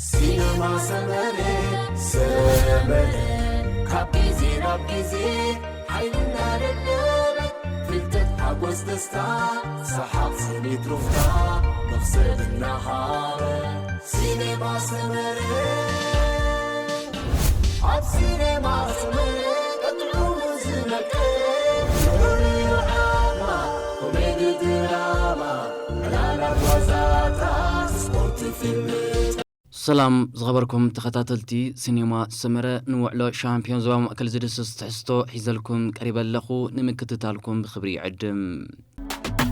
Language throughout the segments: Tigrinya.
ሲነማ ሰመረ ሰመረ ካብ ግዜ ናብ ግዜ ሓይልና ደለበ ፍልጠት ሓጎስ ደስታ ሰሓቕ ስኒት ሩፍታ መኽሰብ እናሃበ ሲነማ ሰመረ ኣብ ሲነማ ሰመረ ቀጥዑ ዝመቀ ፍቕሪ ዓማ ኮሜዲ ድራማ ዕላላት ዋዛታት ስፖርት ፊልም ሰላም ዝኸበርኩም ተኸታተልቲ ሲኔማ ሰመረ፣ ንውዕሎ ሻምፒዮን ዞባ ማእከል ዝድስስ ትሕዝቶ ሒዘልኩም ቀሪበ ኣለኹ። ንምክትታልኩም ብኽብሪ ይዕድም።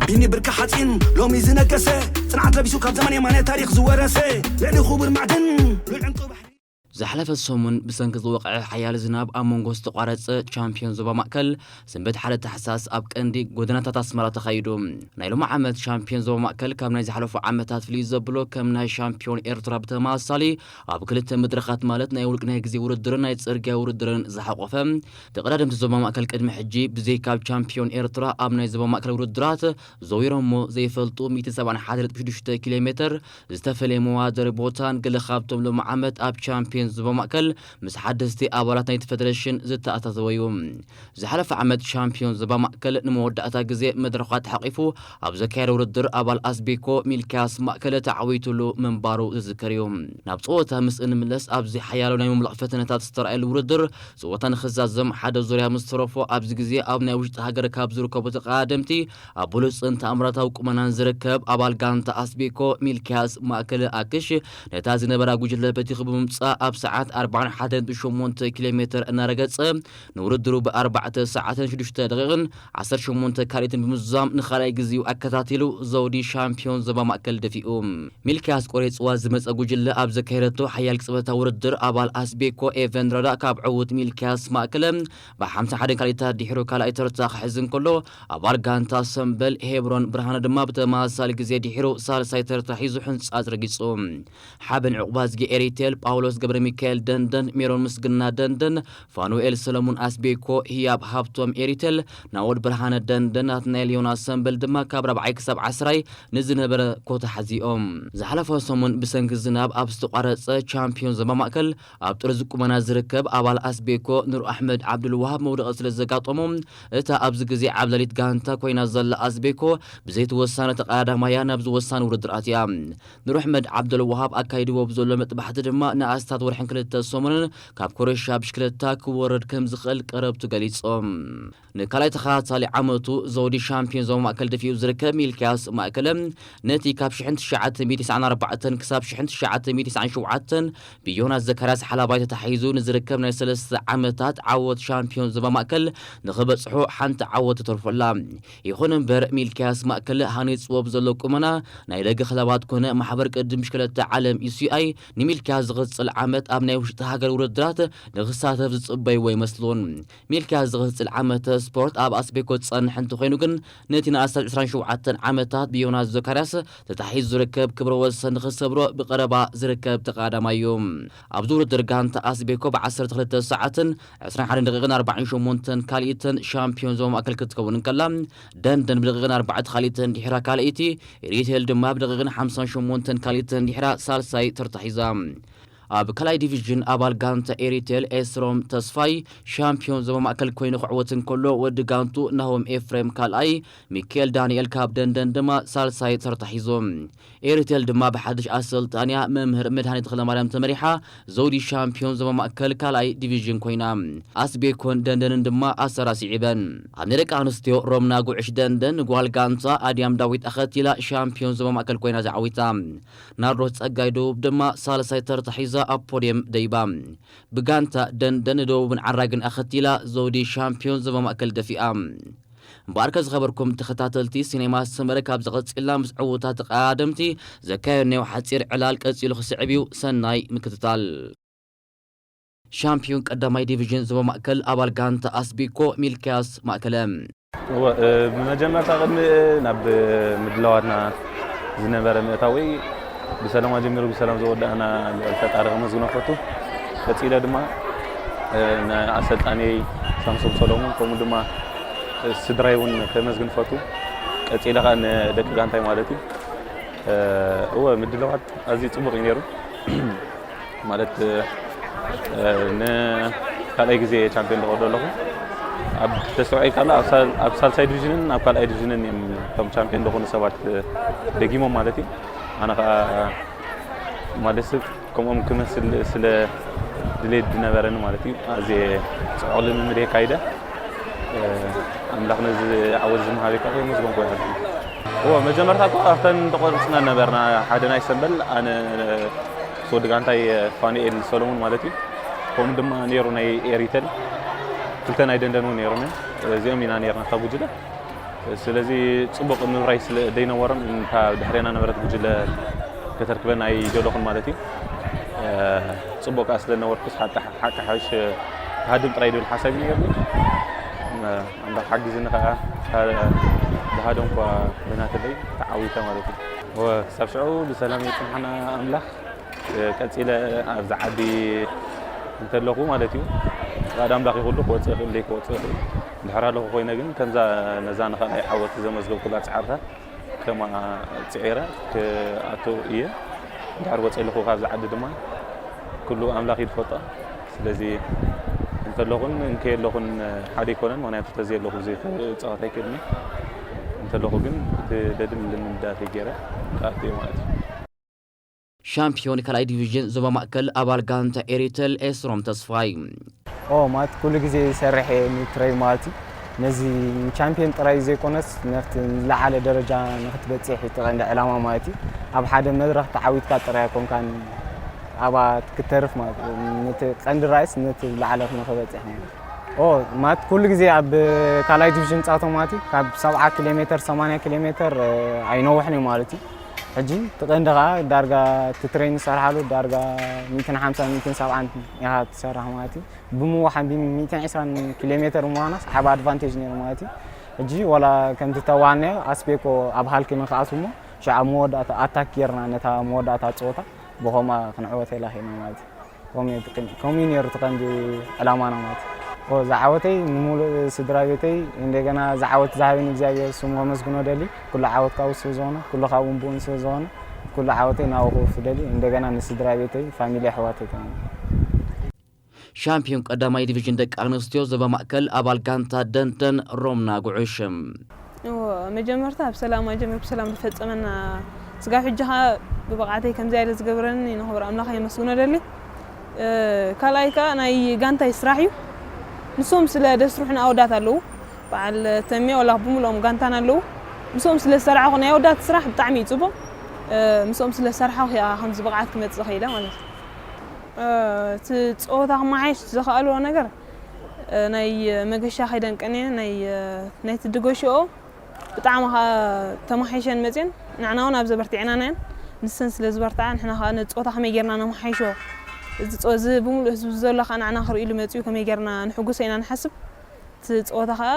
ቢኒ ብርካ ሓፂን ሎሚ ዝነገሰ፣ ፅንዓት ለቢሱ ካብ ዘመን የማነ ታሪኽ ዝወረሰ፣ ልዕሊ ክቡር ማዕድን ሉል ዕንቁ ባሕሪ። ዝሓለፈ ሰሙን ብሰንኪ ዝወቕዐ ሓያል ዝናብ ኣብ መንጎ ዝተቋረጸ ቻምፒዮን ዞባ ማእከል ሰንበት ሓደ ታሕሳስ ኣብ ቀንዲ ጎደናታት ኣስመራ ተኻይዱ። ናይ ሎሚ ዓመት ሻምፒዮን ዞባ ማእከል ካብ ናይ ዝሓለፉ ዓመታት ፍልይ ዘብሎ ከም ናይ ሻምፒዮን ኤርትራ ብተመሳሳሊ ኣብ ክልተ መድረኻት ማለት ናይ ውልቂ ናይ ግዜ ውድድርን ናይ ጽርግያ ውድድርን ዝሓቖፈ ተቐዳደምቲ ዞባ ማእከል ቅድሚ ሕጂ ብዘይካ ኣብ ቻምፒዮን ኤርትራ ኣብ ናይ ዞባ ማእከል ውድድራት ዘዊሮሞ ዘይፈልጡ ሚእቲ ሰብዓን ሓደን ነጥቢ ሽዱሽተ ኪሎ ሜትር ዝተፈለየ መዋደሪ ቦታን ገለ ካብቶም ሎሚ ዓመት ኣብ ቻምፒዮን ዞባ ማእከል ምስ ሓደስቲ ኣባላት ናይቲ ፌደሬሽን ዝተኣታተወ እዩ። ዝሓለፈ ዓመት ሻምፒዮን ዞባ ማእከል ንመወዳእታ ግዜ መድረኳ ተሓቒፉ ኣብ ዘካየደ ውድድር ኣባል ኣስቤኮ ሚልክያስ ማእከል ተዓዊቱሉ ምንባሩ ዝዝከር እዩ። ናብ ጸወታ ምስ እንምለስ ኣብዚ ሓያሎ ናይ ምምላቕ ፈተነታት ዝተራእየሉ ውድድር ጸወታ ንኽዛዘም ሓደ ዙርያ ምስ ተረፎ ኣብዚ ግዜ ኣብ ናይ ውሽጢ ሃገር ካብ ዝርከቡ ተቐዳደምቲ ኣብ ብሉጽን ተኣምራታዊ ቁመናን ዝርከብ ኣባል ጋንታ ኣስቤኮ ሚልክያስ ማእከል ኣክሽ ነታ ዝነበራ ጉጅለ በቲኹ ብምምጻእ ኣብ ሰዓት ኣርባዓን ሓደን ነጥቢ ሸሞንተ ኪሎ ሜትር እናረገጸ ንውድድሩ ብኣርባዕተ ሰዓትን ሽዱሽተ ደቂቕን ዓሰርተ ሸሞንተ ካልኢትን ብምዝዛም ንኻልኣይ ግዜኡ ኣከታቲሉ ዘውዲ ሻምፒዮን ዞባ ማእከል ደፊኡ። ሚልክያስ ቆሬጽዋ ዝመጸ ጉጅለ ኣብ ዘካየደቶ ሓያል ቅጽበታዊ ውድድር ኣባል ኣስቤኮ ኤቨን ረዳ ካብ ዕዉት ሚልክያስ ማእከለ ብሓምሳ ሓደን ካልኢታት ድሒሩ ካልኣይ ተርታ ክሕዝ እንከሎ ኣባል ጋንታ ሰምበል ሄብሮን ብርሃነ ድማ ብተመሳሳሊ ግዜ ድሒሩ ሳልሳይ ተርታ ሒዙ ሕንጻጽ ረጊጹ። ሓበን ዕቑባዝጊ ኤሪቴል ጳውሎስ ገብረ ሚካኤል ደንደን፣ ሜሮን ምስግና ደንደን፣ ፋኑኤል ሰለሙን ኣስቤኮ፣ ህያብ ሃብቶም ኤሪቴል፣ ናኦድ ብርሃነ ደንደን፣ ናትናኤል ዮናስ ሰምበል ድማ ካብ ራብዓይ ክሳብ ዓስራይ ንዝነበረ ኮታ ሓዚኦም። ዝሓለፈ ሰሙን ብሰንኪ ዝናብ ኣብ ዝተቋረጸ ቻምፒዮን ዞባ ማእከል ኣብ ጥርዚ ቁመና ዝርከብ ኣባል ኣስቤኮ ኑር ኣሕመድ ዓብዱልዋሃብ መውደቒ ስለ ዘጋጠሞ እታ ኣብዚ ግዜ ዓብላሊት ጋንታ ኮይና ዘላ ኣስቤኮ ብዘይቲ ወሳነ ተቐዳዳማያ ናብዚ ወሳኒ ውድድር ኣትያ። ኑር ኣሕመድ ዓብደልዋሃብ ኣካይድዎ ብዘሎ መጥባሕቲ ድማ ንኣስታት ወርሕን ክልተ ሰሙንን ካብ ኮረሻ ብሽክለታ ክወርድ ከም ዝኽእል ቀረብቱ ገሊጾም። ንካልኣይ ተኸታታሊ ዓመቱ ዘውዲ ሻምፒዮን ዞባ ማእከል ደፊኡ ዝርከብ ሚልክያስ ማእከለ ነቲ ካብ ሽሕን ትሽዓተ ሚእቲ ተስዓን ኣርባዕተን ክሳብ ሽሕን ትሽዓተ ሚእቲ ተስዓን ሸውዓተን ብዮናስ ዘካርያስ ሓላባይ ተታሒዙ ንዝርከብ ናይ ሰለስተ ዓመታት ዓወት ሻምፒዮን ዞባ ማእከል ንኽበጽሖ ሓንቲ ዓወት ተተርፎ ኣላ። ይኹን እምበር ሚልክያስ ማእከል ሃኒጽዎ ብዘሎ ቁመና ናይ ደገ ክለባት ኮነ ማሕበር ቅድም ብሽክለታ ዓለም ዩ ሲ ኣይ ንሚልክያስ ዝቕጽል ዓመት ኣብ ናይ ውሽጢ ሃገር ውድድራት ንኽሳተፍ ዝጽበይዎ ይመስሉን። ሚልክያስ ዝቕጽል ዓመተ ስፖርት ኣብ ኣስቤኮ ዝጸንሕ እንተኾይኑ ግን ነቲ ንኣስታት ዕስራን ሸውዓተን ዓመታት ብዮናስ ዘካርያስ ተታሒዙ ዝርከብ ክብረ ወሰን ንኽሰብሮ ብቐረባ ዝርከብ ተቐዳዳማይ እዩ። ኣብዚ ውድድር ጋንታ ኣስቤኮ ብ ዓሰርተ ክልተ ሰዓትን ዕስራን ሓደን ደቂቕን ኣርባዓን ሸሞንተን ካልኢትን ሻምፒዮን ዞባ ማእከል ክትከውን እንከላ ደንደን ብደቂቕን ኣርባዕተ ካልኢትን ድሕራ ካልኣይቲ፣ ኤሪቴል ድማ ብደቂቕን ሓምሳን ሸሞንተን ካልኢትን ድሕራ ሳልሳይ ተርታ ሒዛ። ኣብ ካልኣይ ዲቪዥን ኣባል ጋንታ ኤሪቴል ኤስሮም ተስፋይ ሻምፒዮን ዞባ ማእከል ኮይኑ ክዕወት እንከሎ ወዲ ጋንቱ ናሆም ኤፍሬም ካልኣይ፣ ሚካኤል ዳንኤል ካብ ደንደን ድማ ሳልሳይ ተርታ ሒዞም። ኤሪቴል ድማ ብሓድሽ ኣሰልጣንያ መምህር መድሃኒ ተኽለማርያም ተመሪሓ ዘውዲ ሻምፒዮን ዞባ ማእከል ካልኣይ ዲቪዥን ኮይና። ኣስቤኮን ደንደንን ድማ ኣሰራ ስዒበን። ኣብ ናይ ደቂ ኣንስትዮ ሮምና ጉዕሽ ደንደን ንጓል ጋንታ ኣድያም ዳዊት ኣኸቲላ ሻምፒዮን ዞባ ማእከል ኮይና ተዓዊታ። ናርዶስ ጸጋይ ደቡብ ድማ ሳልሳይ ተርታ ሒዛ ኣብ ፖድየም ደይባ። ብጋንታ ደንደን ንደቡብን ዓራግን ኣኸቲላ ዘውዲ ሻምፒዮን ዞባ ማእከል ደፊኣ። እምበኣርከ ዝኸበርኩም ተኸታተልቲ ሲኔማ ሰመረ ካብ ዝቐጽልና ምስ ዕዉታት ተቐዳደምቲ ዘካየድናዮ ሓጺር ዕላል ቀጺሉ ክስዕብ እዩ። ሰናይ ምክትታል። ሻምፒዮን ቀዳማይ ዲቪዥን ዞባ ማእከል ኣባል ጋንታ ኣስቢኮ ሚልክያስ ማእከለ። እወ፣ እ፣ ብመጀመርታ ቅድሚ ናብ ምድላዋትና ዝነበረ ምእታው ብሰላም ኣጀሚሩ ብሰላም ዘወዳእና ልዑል ፈጣሪ ከመስግኖ ፈቱ። ቀጺለ ድማ፣ እ፣ ንኣሰልጣኒየይ ሳምሶም ሰሎሞን ከምኡ ድማ፣ እ፣ ስድራይ እውን ከመስግን ፈቱ። ቀጺለ ኸኣ ንደቂ ጋንታይ ማለት እዩ። እ፣ እወ፣ ምድላዋት ኣዝዩ ጽቡቕ እዩ ነይሩ። ማለት ንካልኣይ ግዜ ቻምፒዮን ዝኸዶ ኣለኹ። ኣብ ተስተውዒልካ ኣሎ ኣብ ሳልሳይ ዲቪዥንን ኣብ ካልኣይ ዲቪዥንን እዮም እቶም ቻምፒዮን ዝኾኑ ሰባት ደጊሞም ማለት እዩ። ኣነ ከዓ ማለት ከምኦም ክመስል ስለ ድሌት ዝነበረኒ ማለት እዩ ኣዝየ ፅዑቕ ልምምድ የካይደ። ኣምላኽ ነዚ ዓወት ዝመሃበካ ከየመስገንኩ እየ። እዎ መጀመርታ እኮ ኣብተን ተቆርፅና ነበርና ሓደ ናይ ሰንበል ኣነ ወዲ ጋንታይ ፋኑኤል ሰሎሙን ማለት እዩ። ከምኡ ድማ ነይሩ ናይ ኤሪተል ክልተ ናይ ደንደን እውን ነይሮም እዮም። እዚኦም ኢና ነይርና ካብ ጉጅለ። ስለዚ ፅቡቕ ምብራይ ስለ ዘይነበሮም እታ ድሕሬና ነበረት ጉጅለ ከተርክበን ኣይደለኹን ማለት እዩ። ፅቡቕ ከዓ ስለ ነበርኩስ ሓቂ ሓቂ ሓሽ ክሃድም ጥራይ ዝብል ሓሳብ እዩ ነይርኒ። ኣምላኽ ሓጊዝኒ ከዓ ድሃደም እኳ ብናተለይ ተዓዊተ ማለት እዩ። ክሳብ ሽዑ ብሰላም የፅንሓና ኣምላኽ። ቀፂለ ኣብዚ ዓዲ እንተለኹ ማለት እዩ ፍቃድ ኣምላኽ ይኹሉ ክወፅእ ይኽእል ዘይክወፅእ ይኽእል። እንድሕር ኣለኹ ኮይነ ግን ከምዛ ነዛ ንኻልኣይ ዓወት ዘመዝገብኩላ ፃዕርታት ከማ ፅዒረ ክኣቱ እየ። እንድሕር ወፂእ ኣለኹ ካብዚ ዓዲ ድማ ኩሉ ኣምላኽ እዩ ዝፈልጦ። ስለዚ እንተለኹን እንከየለኹን ሓደ ኣይኮነን። ምክንያቱ ተዘየለኹ እዚ ክፃወት ኣይክእልን እየ። እንተለኹ ግን እቲ ደድም ልምዳት ገይረ ክኣቱ እየ ማለት እዩ። ሻምፒዮን ካልኣይ ዲቪዥን ዞባ ማእከል ኣባል ጋንታ ኤሪተል ኤስሮም ተስፋይ። ኦ ማለት ኩሉ ግዜ ይሰርሕ እየ ንትረይ ማለት እዩ። ነዚ ንቻምፒዮን ጥራይ ዘይኮነስ ነፍቲ ዝለዓለ ደረጃ ንክትበፅሕ እዩ እቲ ቀንዲ ዕላማ ማለት እዩ። ኣብ ሓደ መድረኽ ተዓዊትካ ጥራይ ኣይኮንካን ኣብኣ ክትተርፍ ማለት እዩ። ነቲ ቀንዲ ራእይስ ነቲ ዝለዓለ ንክበፅሕ እዩ። ኦ ማለት ኩሉ ግዜ ኣብ ካልኣይ ዲቪዥን ፃቶ ማለት እዩ ካብ ሰብዓ ኪሎ ሜትር ሰማንያ ኪሎ ሜትር ኣይነውሕን እዩ ማለት እዩ። ሕጂ እቲ ቀንዲ ከዓ ዳርጋ እቲ ትሬን ዝሰርሓሉ ዳርጋ ሚእትን ሓምሳን ሚእትን ሰብዓን ኢኻ ትሰርሕ ማለት እዩ። ብምውሓን ብ ሚእትን ዕስራን ኪሎ ሜትር ምዃናስ ዓብ ኣድቫንቴጅ ነይሩ ማለት እዩ። ሕጂ ዋላ ከምቲ ተዋሃልናዮ ኣስቤኮ ኣብ ሃልኪ ንክኣትው እሞ ሽዑ ኣብ መወዳእታ ኣታክ ጌርና ነታ መወዳእታ ፀወታ ብኸምኣ ክንዕወት የላኺና ማለት እዩ። ከምኡ እዩ እቲ ቅን- ከምኡ እዩ ነይሩ እቲ ቀንዲ ዕላማና ማለት እዩ። ኦ፣ ዝዓወተይ ንሙሉእ ስድራ ቤተይ እንደገና ዝዓወት ዝሃበኒ እግዚኣብሔር ስሙ ከመስግኖ ደሊ። ኩሉ ዓወት ካብኡ ስለ ዝኾነ ኩሉ ካብኡ ንብኡ ስለ ዝኾነ ኩሉ ዓወተይ ናብኡ ክውፍ ደሊ። እንደገና ንስድራ ቤተይ ፋሚሊ ኣሕዋተይ ከ ሻምፒዮን ቀዳማይ ዲቪዥን ደቂ ኣንስትዮ ዞባ ማእከል ኣባል ጋንታ ደንደን ሮምና ጉዑሽ። እዎ መጀመርታ ብሰላም ኣጀምር ብሰላም ዝፈፀመና ስጋብ ሕጂ ከዓ ብብቕዓተይ ከምዚ ያለ ዝገብረኒ ንኽብር ኣምላኽ የመስግኖ ደሊ። ካልኣይ ከዓ ናይ ጋንታይ ስራሕ እዩ። ንሶም ስለ ደስርሑን ኣወዳት ኣለዉ። በዓል ተሜ ወላ ብምልኦም ጋንታን ኣለዉ። ምስኦም ስለ ዝሰራሕኹ ናይ ኣወዳት ስራሕ ብጣዕሚ እዩ ፅቡቕ። ምስኦም ስለ ዝሰራሕኹ እያ ከምዚ ብቕዓት ክመፅእ ኸኢለ ማለት እዩ። እቲ ፀወታ ክመሓየሽ ዝኸኣልዎ ነገር ናይ መገሻ ከይደን ቀንየን ናይ ናይቲ ድገሽኦ ብጣዕሚ ከዓ ተማሓይሸን መፅየን ንሕና እውን ኣብ ዘበርቲዕናናየን ንሰን ስለ ዝበርትዓ ንሕና ከዓ ነቲ ፀወታ ከመይ ጌርና ነመሓይሾ እዚ ፀ- እዚ ብምሉእ ህዝቢ ዘሎ ከዓ ንዓና ክርእይሉ መፅኡ ከመይ ጌርና ንሕጉሶ ኢና ንሓስብ እቲ ፀወታ ከዓ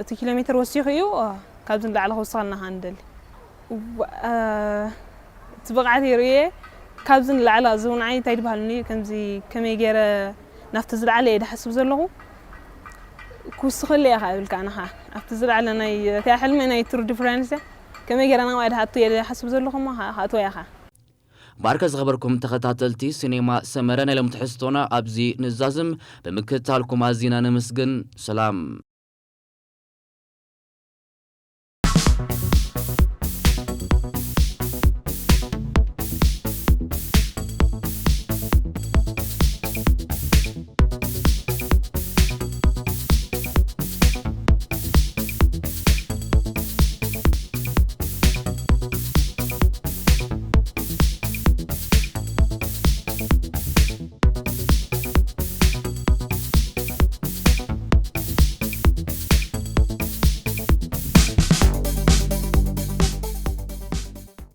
እቲ ኪሎ ሜትር ወሲኹ እዩ ካብዚ ንላዕሊ ክውስኸልና ከዓ ንደሊ እቲ ብቕዓት የርእየ ካብዚ ንላዕሊ እዚ እውን ዓይ እንታይ ድበሃልኒ ከምዚ ከመይ ገይረ ናብቲ ዝለዓለ እየ ድሓስብ ዘለኹ ክውስኸሉ እየ ከዓ እብል ከዓ ንኻ ኣብቲ ዝለዓለ ናይ እቲያ ሕልሚ ናይ ቱር ዲ ፍራንስ እያ ከመይ ገይረ ናብኣ ድሓቱ እየ ድሓስብ ዘለኹ እሞ ከዓ ክኣትዎ እያ ከዓ ባርከ ዝኸበርኩም ተኸታተልቲ ሲኔማ ሰመረ ናይ ሎም ትሕዝቶና ኣብዚ ንዛዝም ብምክትታልኩም ኣዚና ነመስግን ሰላም